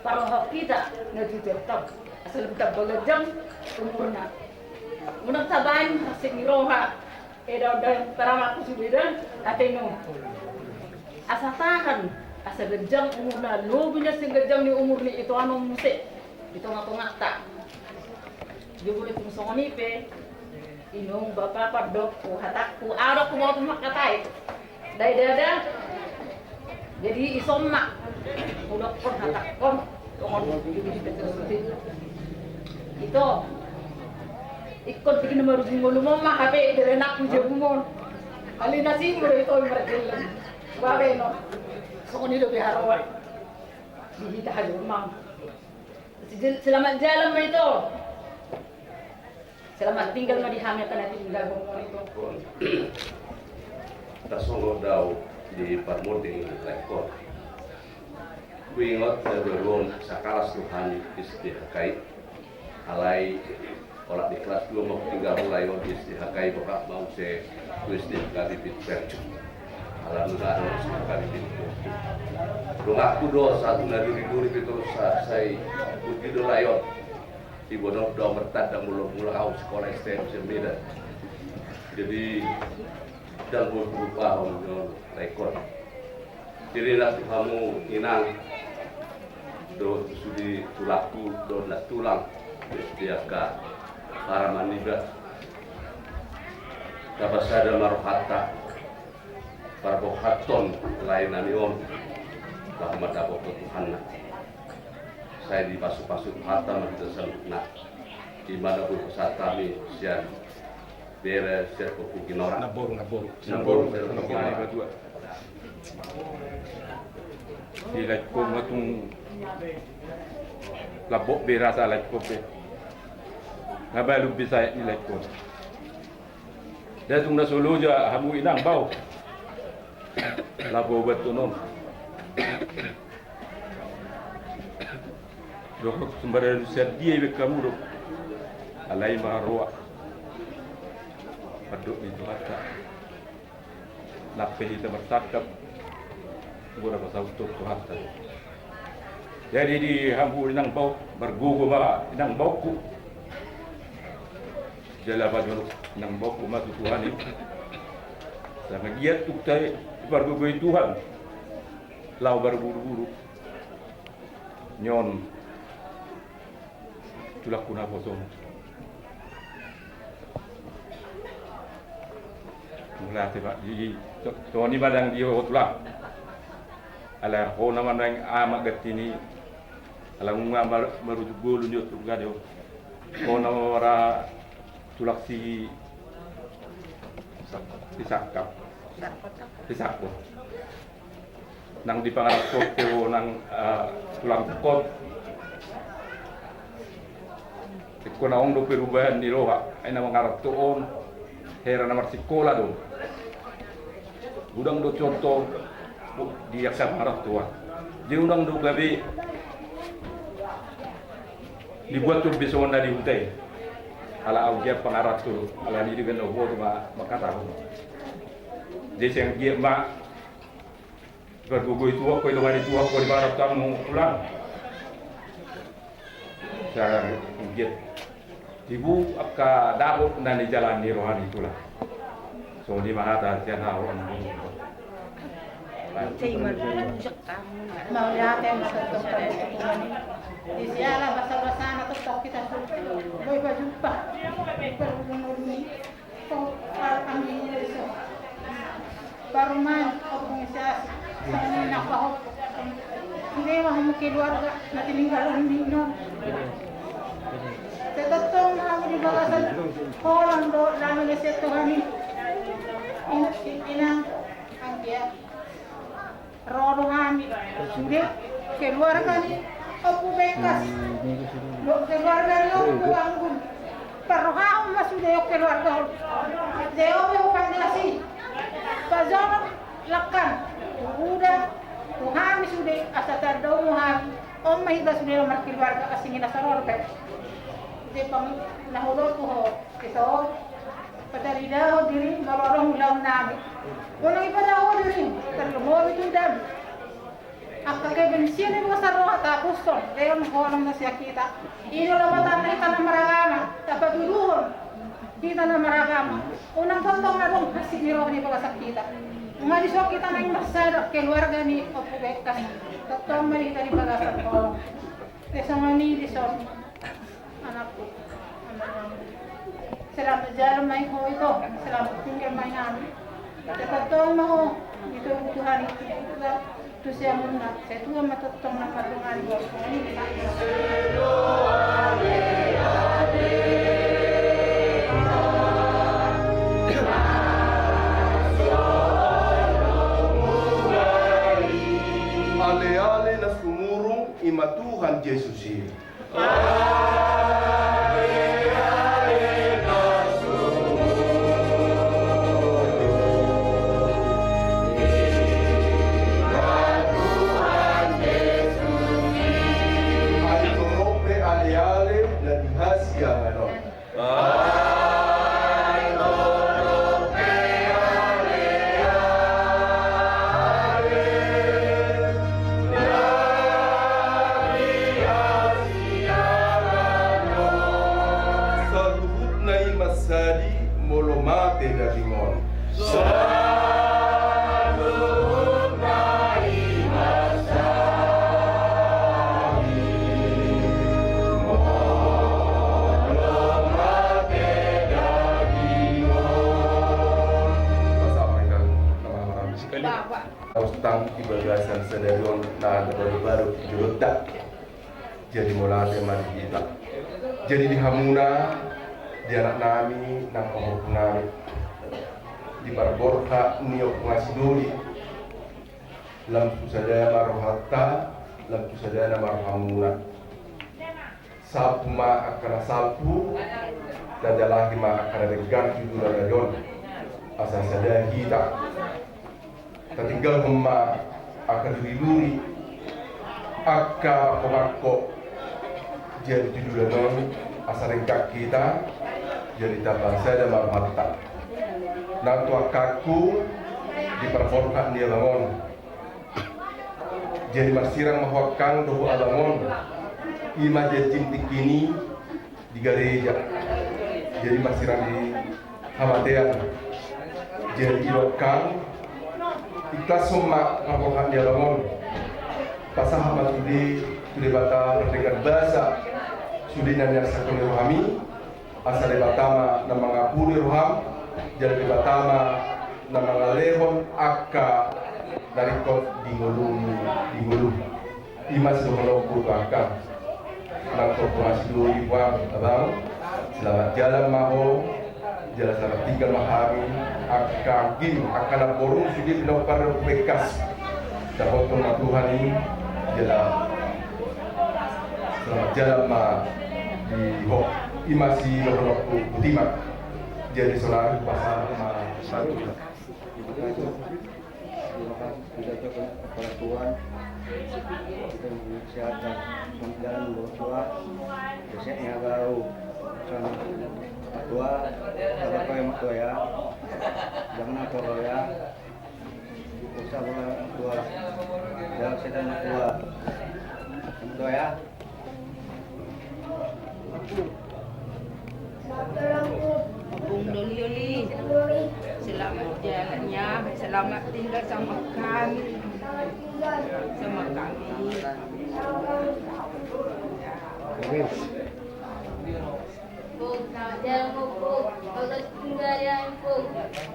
parrohahon hita na tutu tau. Asa lebih tamba ganjang umurna. Unang tabaen hasik ni roha. Eda on da paramakku sude da, ate no. Asa tahan, asa ganjang umurna, lobi na sian ganjang ni umur ni ito on muse. Di tonga-tonganta. Jolo tung songon i pe, inong bapa pandok, hatangku, adong huboto mangkatai. Dai dada. Jadi ison ma hudokkon hatangkon. Tongon. Ito. Ingkon tingki na marujung ngolumon ma hape, dare anakku, jabumon. Alai na singgur ito margelleng. Babe no. Songon i do be haroa. Di hita hajo ma. Sel-, selamat jalan ma ito. Selamat tinggal ma di hami angka na tindagonmon ito. Tasonggot do au di parmonding ni laengkon. Ingot, eh, baru on sakalas tu hami S D H K I. Alai, olat di kelas dua mau tinggal mulai on di S D H K I, boha ma muse tu S D H K I Bibit Percu. Alhamdulillah, ada S D H K I Bibit Percu. Rumahku do satu na duri-duri betul sa-, sai budi do layon. Ibu no do bertanda mula-mula au sekolah S T M Medan. Jadi, dan buat berubah on do rekor. Jadi, na tu hamu inang, dohot sude tulangku, dohot na tulang, di angka para maniba. Tapasada ma rohanta, parbohaton lae nami on, laho mandapothon Tuhanna. Sai dipasu-pasu Tuhanta ma hita saluhutna. I ma na boi pasahat hami sian bere sian Ompu Ginora. Namboru, namboru. Namboru, namboru, namboru. Namboru. Di laetkon ma tung lambok be rasa laetkon be. Nga balum be sae di laetkon. Nda tung na so loja hamu inang bao. Laho paobathon on. Dohot sumbarani sian dia ibaen hamu do. Alai ma roha. Pandok ni Tuhanta. Nang pe hita marsangkap. Gora pasaut tu Tuhanta. Jadi di hamu inang bao, margogo ma inang baoku. Jala pajonok inang baoku ma tu Tuhan i. Sanga giat tung tahe dipargogoi Tuhan. Laho marburu-buru. Nion. Tulangku naposo. Mauliate, Pak. Di, di, to-, toni ma dang di ho tulang. Ala ho nama naeng amak ganti ni. Ala nunga mar-, marujuk golu ni otuk gade ho. Ho nama mara tulang si, si sangkap. Si sangkap. Nang di pangarantoan pe ho nang, eh, tulang kot. Ingkon naung do perubahan ni roha, ai na mangaranto on, hera na marsikola do. Godang do contoh di angka pangarantoan. Jadi godang do gabe dibuat tu be songon na di huta i. Ala au dia pangaranto, ala ni di benda huboto ma, mangkatahon. Jadi seng giat ma, Pargogoi Tuhan, ko ilongan ni Tuhan, ko di barat kamu pulang. Sa giat. Ibu angka dapot na ni jalan ni roha ni tulang. So di mahata sian hau. Mauliate ma tongtong Tuhan. Di siala basa-basana tongtong hita tu. Boi bajumpa. Pargogoi. Parumaen, ompung si Asi, songon i nang pahompu. Sude ma hamu keluarga na tininggalhon ni inong. Tetongtong hamu di bagasan holan dohot dame na sian Tuhan i. Inang, anggia. Ro do hami sude keluarga ni Ompu Bekas dohot keluarga ni Ompu Anggun. Parrohahon ma sude keluarga on. Deo pe hupandasi pajonok langkan tu uda tu hami sude asa tanda umu hami. On ma hita sude markeluarga asing i na sarodo pe. Sude pang na hudok tu ho. Ito, patarida ho diri, molo adong ulaon nami. Unang ipada ho diri, tarlumobi tu dami. Angka kebensian i bagasan roha tahapushon, leon holong na sian hita. I do lapatanna hita na maragama, tapatuduhon hita na maragama. Unang tongtong adong hansit ni roha di bagasan hita. Nunga dison hita naeng marsada keluarga ni Ompu Bekas. Tongtong ma hita di bagasan holong. Te songon i dison. Anakku, anakku. Selamat jalan ma i ho ito, selamat tinggal ma i nami. Tetap tong ma ho, ito Tuhan itu juga tu siamun na, saya tua ma tetap tong na kadung hari. Ale-ale na sumurung i ma Tuhan Jesus i. Bagasan sadari on na baru-baru di jolonta. Jadi mauliate ma di hita. Jadi di hamuna, di anak nami nang pahompu nami, di parborhat ni ompu na sidoli, lam tu sada ma rohanta, lam tu sada ma rohamuna. Salpu ma angka na salpu, tajalahi ma angka na denggan tu joloan on, asa sada hita. Tatinggalhon ma angka duri-duri, angka pangko-pangko, jadi tu joloan on asa denggan hita, jadi tamba sada ma rohanta. Nang tu angkangku di parborhat ni abang on. Jadi marsirang ma ho angkang dohot abang on, i ma janjim tingki i di gareja. Jadi marsirang di hamatean. Jadi i do angkang, ikhlashon ma parborhat ni abang on. Pasahat ma sude tu Debata pardenggan basa sude na niarsangkon ni rohami. Asa Debata ma na mangapuli roham, jala Debata ma na mangalehon angka na ringkot di ngolum, di ngolum. I ma sidohononku tu angka. Nang tong pe na sidoli, boan, abang, selamat jalan ma ho, jala selamat tinggal ma hami, angka anggim, angka namborum sude pinompar ni ompu Bekkas. Dapothon ma Tuhan i, jala selamat jalan ma di ho. I ma sidohononku, botima. Jadi sonari pasahat ma. Terima kasih. Terima kasih sudah datang kepada Tuhan. Kita menyehatkan pembicaraan bahwa Tuhan biasanya bau sama tua, sama kau yang tua ya, jangan apa ya. Usah bola tua. Jangan setan tua. Tua ya. Bung Doli-oli, selamat jalannya, selamat tinggal sama kami, sama kami. Amin. Pung, selamat jalan, Pung. Bagus tinggal ya, Pung.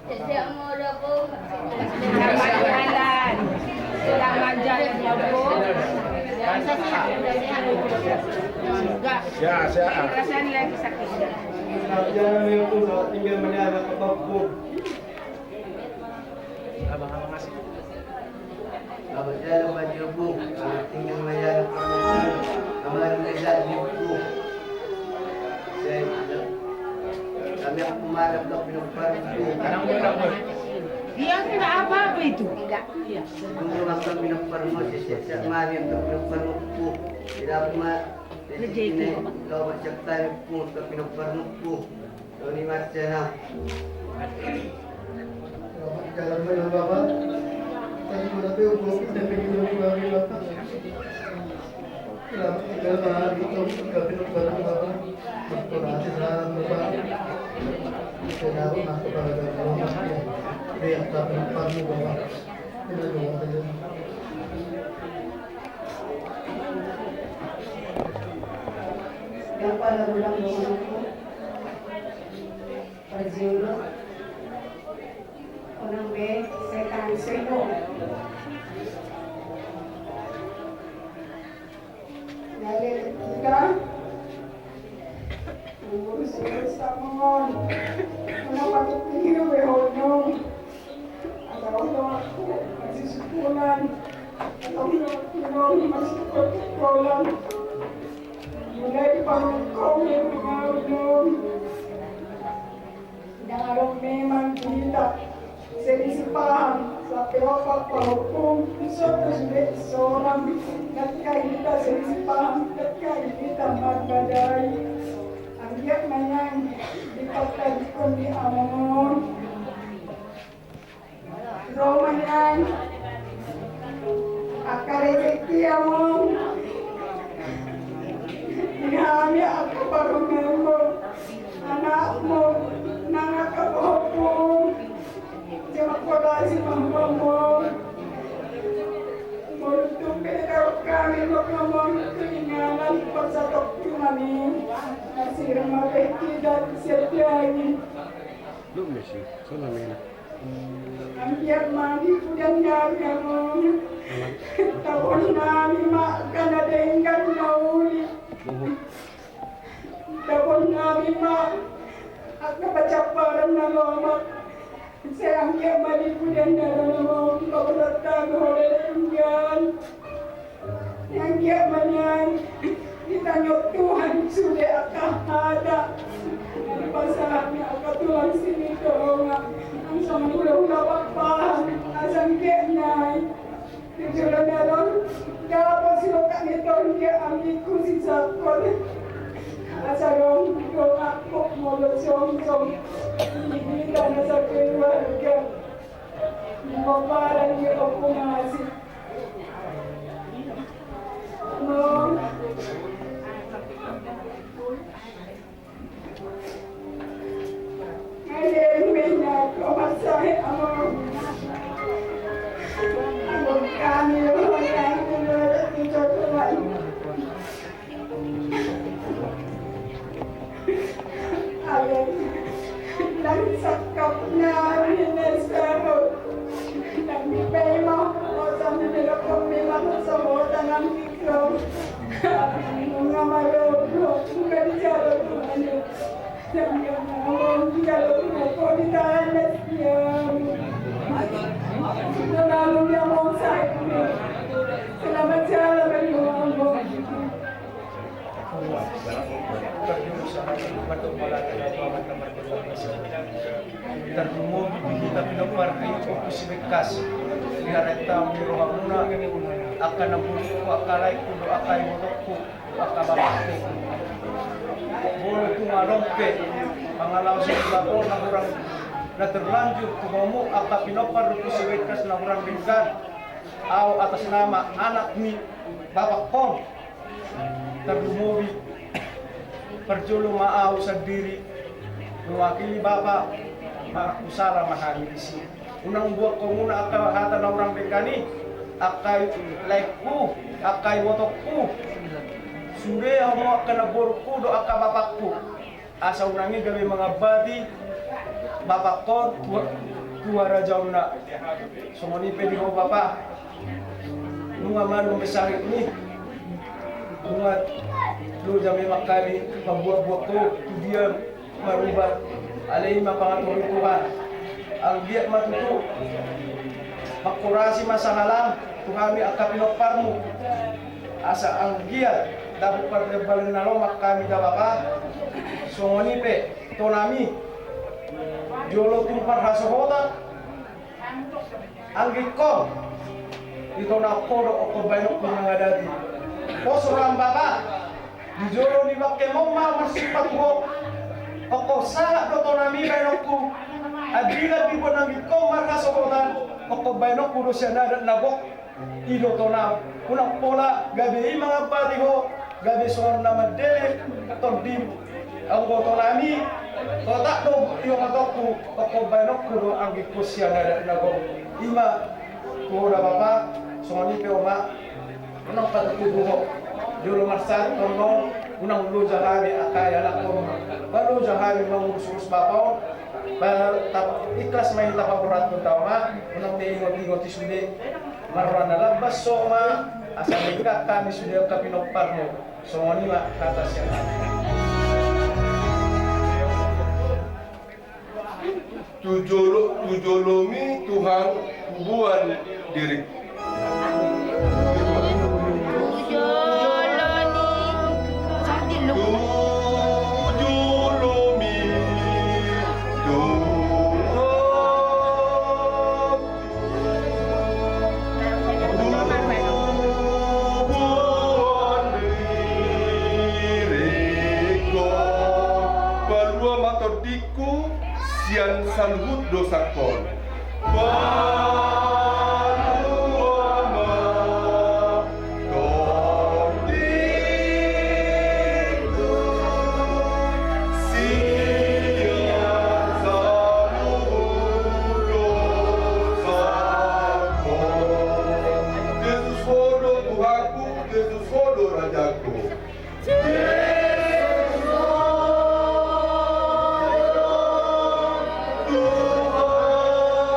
Sehat-sehat mo da, Pung. Selamat jalan. Selamat jalan ya, Pung. Sehat, sehat. Enggak. Sehat, sehat. Perasaan lagi sakit. Selamat jalan ya, Pung. Selamat tinggal, melihat Pung. Abang-abang asik. Selamat jalan, Pak Jobo. Selamat tinggal, Maya. Kemarin beda di buku. Saya, kami aku marah ke pinompar. Dia tidak apa-apa itu. Enggak. Iya. Dulu makan pinompar, saya, saya, saya mari ke pinompar buku. Tidak cuma rezeki. Kalau macam tadi pun ke pinompar buku. Toni Marcena. Selamat jalan, Bapak. Tadi mana tuh, Bu? Udah pengen dulu, Bapak. Selamat jalan, Bapak. Itu juga pintu baru, Bapak. Terima kasih, salam, Bapak. Saya taruh masuk pada dalam rumah. Dia tak berdepan, Bapak. Kita doa saja. Yang pada bulan Ramadan. Parjolo, unang be setan sebo. Jadi kita urus-urus sama on. Unang patut diri be honong. Ada orang aku masih sekolah. Ada orang aku masih sekolah. Mulai pangkong yang mengaudum. Ndang adong memang hita selisih paham, sampe opat pahopung, so tu sude sorang, ndang hita selisih paham, ndang hita marbadai. Anggiat ma nian dipatadingkon di among on. Ro ma nian angka rezeki among. Di hami angka parumaenmu, anakmu, nang angka pahopung. Terima kasih among. Molo tung pe dao hami dohot among tu inganan parsatongkin hami. Masih rumah beki dan setiani. Lu mesi, sana mena. Anggiat ma di pudian nami among, taboan nami ma angka na denggan na uli. Taboan nami ma angka pacamparan na lomak. Sai anggiat ma di pudian nami among, paboa tanggo ho denggan. Anggiat ma nian ditangihon Tuhan sude angka hata na dipasahat ni angka tulang Silitonga. Nang songon hulahula Pakpahan, asa anggiat nai tu joloan on dapot silongkap ni tondi anggiat tu si Sakot. Asa adong dongan molo jongjong di hita na sakeluarga. Molo barang di opo masih Selamat jalan. Tarlumobi di hita pinompar ni Ompu Sibekkas, di haretta ni rohamuna, angka na burukku, angka laengku, angka ibotongku, angka bapakku. Molo tung adong pe pangalaosion na hurang na terlanjur tu hamu angka pinompar ni Ompu Sibekkas na hurang denggan, au atas nama anak ni bapakkon, tarlumobi parjolo ma au sandiri mewakili bapa, marhusala ma hami disi. Unang buat hamuna angka hata na hurang denggan i, angka laengku, angka ibotongku, sude hamu angka namborungku dohot angka bapakku. Asa unang i gabe mangambati bapakkon tu, tu harajaonna. Songon i pe di ho bapa, nunga malum be sangitmi, nunga loja memang hami mambuatbuat ho tu dia marubat, alai i ma pangaturhon ni Tuhan. Anggiat ma tutu mangkorasi ma sahalam tu hami angka pinomparmu. Asa anggiat dapot parjambaran na lomak hami da bapa. Songon i pe tonami, jolo tung parhasohotan, anggiat ho ditonahon ho do angka bahenonku mangadati. Pos roham bapa, di jolo ni bangkemon ma marsipat ho. Ingkon sahat do tonami bahenonku. Andingan diboan anggiat ho marhasohotan, angka bahenonku do sian adat na gok. I do tonam, unang pola gabe i mangambati ho, gabe songon na mandele tondim. Anggo tonami, totap do i omatongku, anggo bahenonku do anggiat ho sian adat na gok. I ma tu ho da bapa, songon i pe oma, unang patutupu ho. Jolo marsahat on, unang loja hami angka ianakhon, ba loja hami mangurus-urus bapa on. Ba tap-, ikhlas ma i tapaborathon da oma, unang diingot-ingot i sude. Marroha na lambas ho ma, asa denggan hami sude angka pinomparmu. Songon i ma hata sian hami. Tu jolo-, tu jolomi Tuhan huboan diringku. Tu jolo ni, tu jolomi Tuhan. Palua ma tondingku sian saluhut dosangkon. Palua ma tondingku sian saluhut dosangkon. Jesus ho do Tuhanku, Jesus ho do Rajaku. Jesus ho do Tuhan.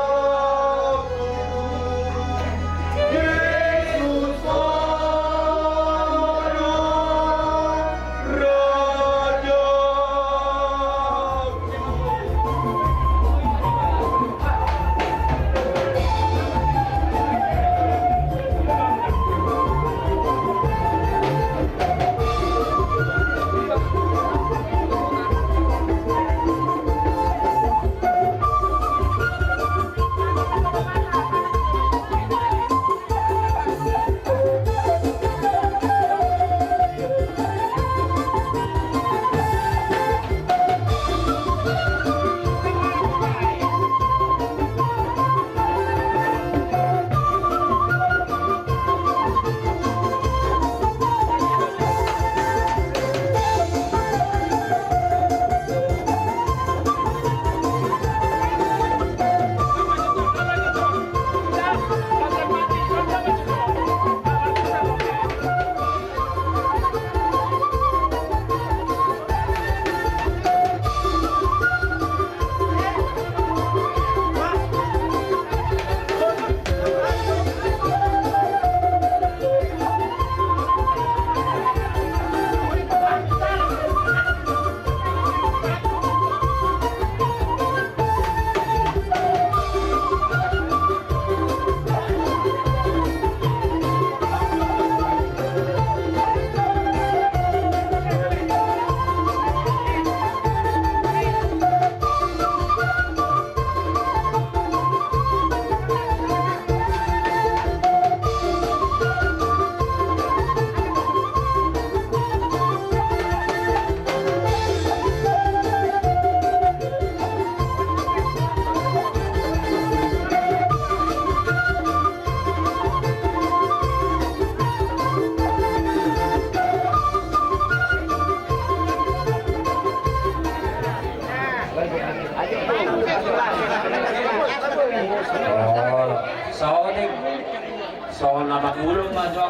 Nunga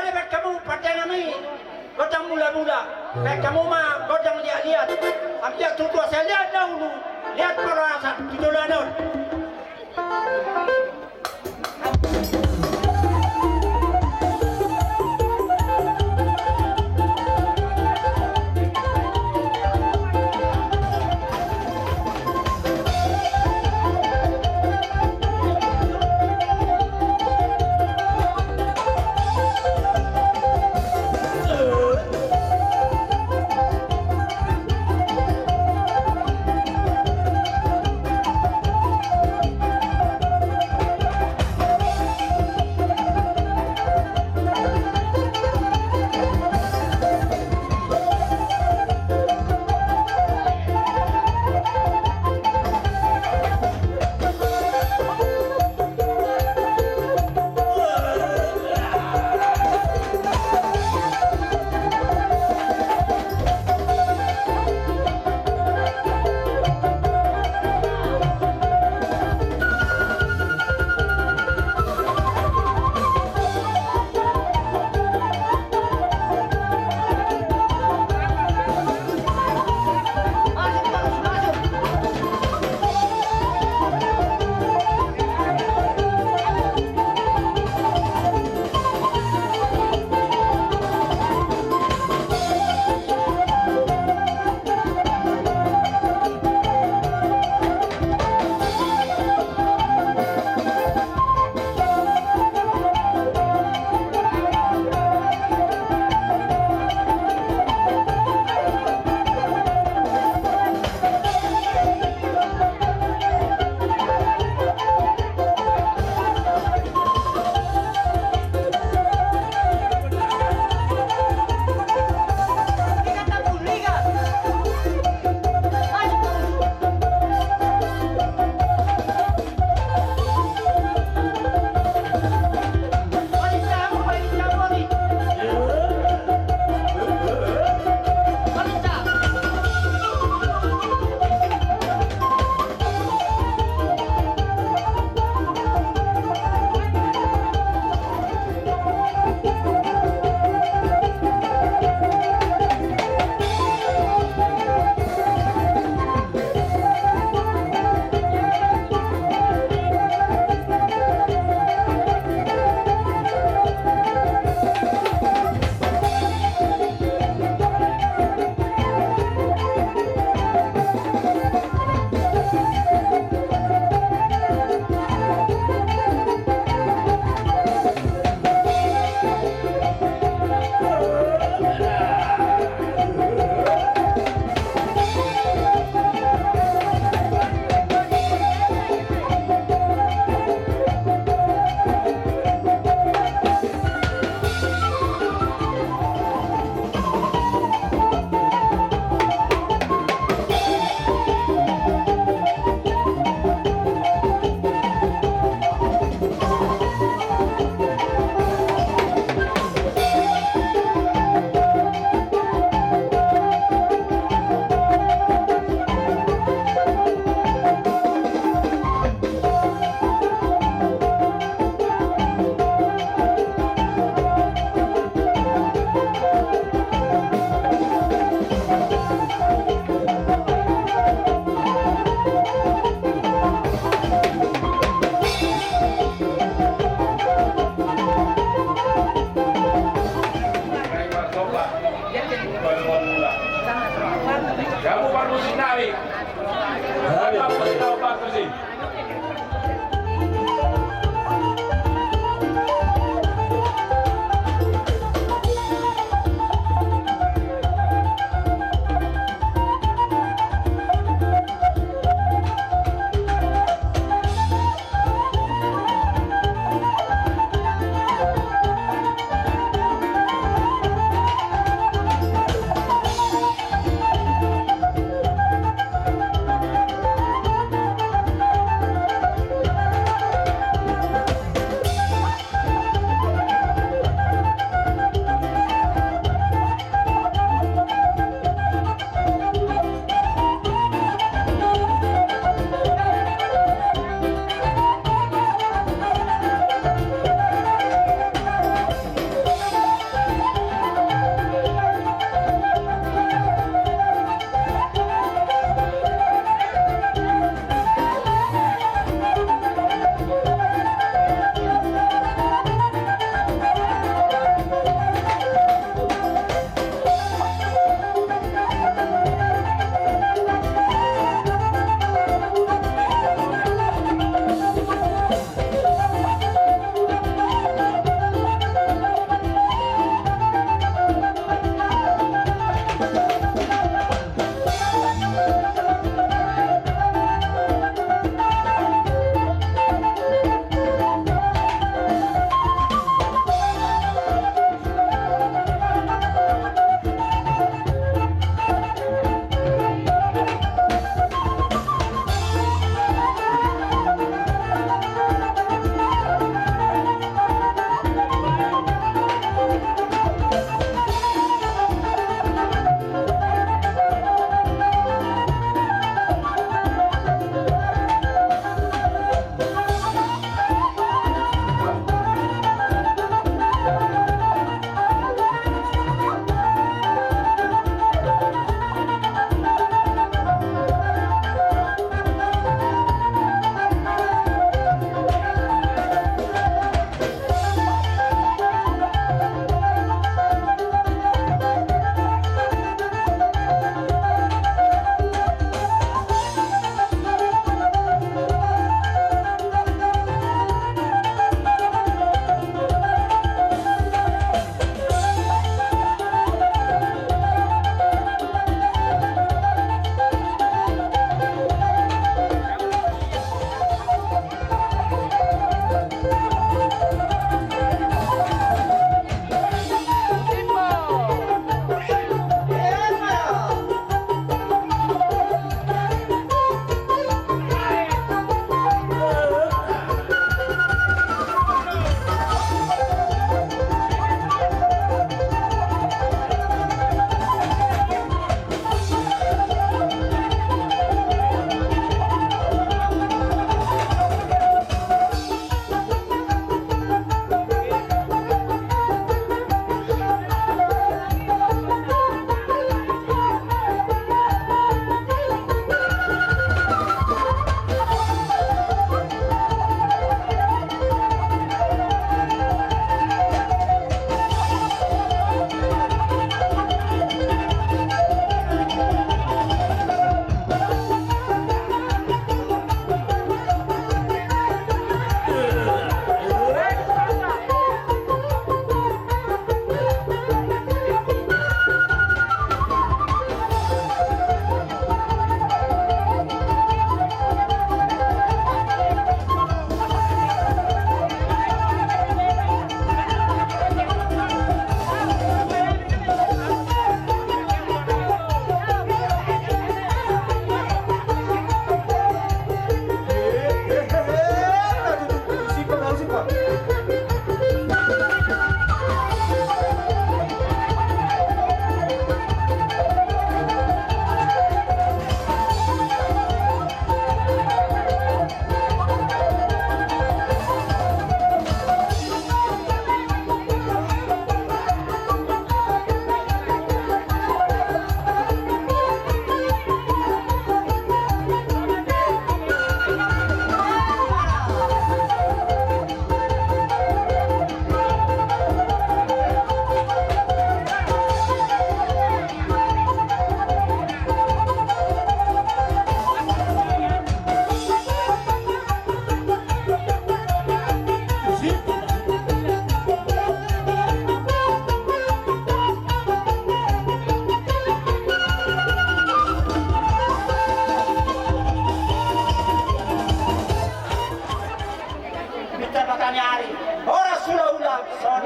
dibahen hamu pande nami gondang mula-mula, bahen hamu ma gondang liat-liat. Anggiat tu tua sai liat na ulu, liat parhorasan tu joloan on.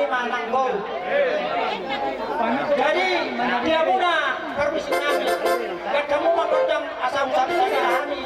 Manang boru. Jadi, di hamuna parmusik nami, gantong ma gondang asa husabisabisa hami.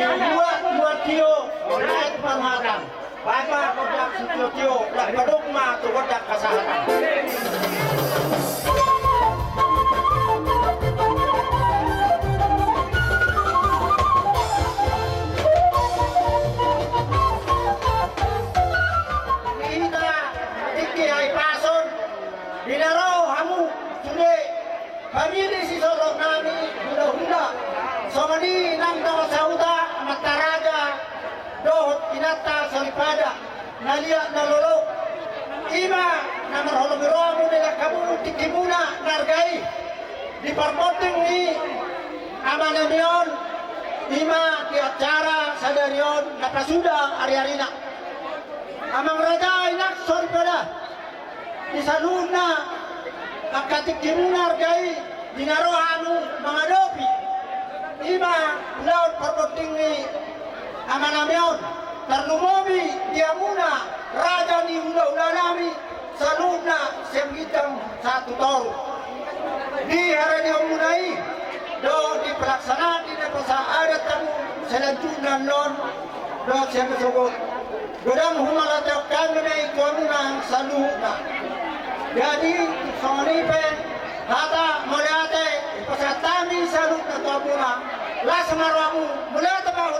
Dibuat-buat tio, naek marhatan. Baen ma gondang sitiotio, laos padok ma tu gondang hasahatan. Hita tingki hahipason, di na ro hamu sude. Hami di sisolhot nami hulahula, songon i nang dongan sahuta, amanta raja dohot inanta soripada, na liat na lolo. I ma na marholong ni roha muna di hamu tingkimuna na arga i, di parbonding ni amanami on, i ma di acara sadari on na pasuda ariarina. Amang raja, inang soripada, di saluhutna angka tingkimuna arga i, di na ro hamu mangadopi, i ma ulaon parbonding ni amanami on, tarlumobi di hamuna raja ni hulahulanami, saluhutna sian ginjang sahat tu toru. Di harajamuna i dohot di pelaksanaan ni na pasahat adat hamu selanjutna on, dohot sian na sogot. Godang humauliate hami ma i tu hamuna saluhutna. Jadi songon i pe hata mauliate pasahat hami saluhutna tu hamuna. Las ma rohamu, mauliate ma.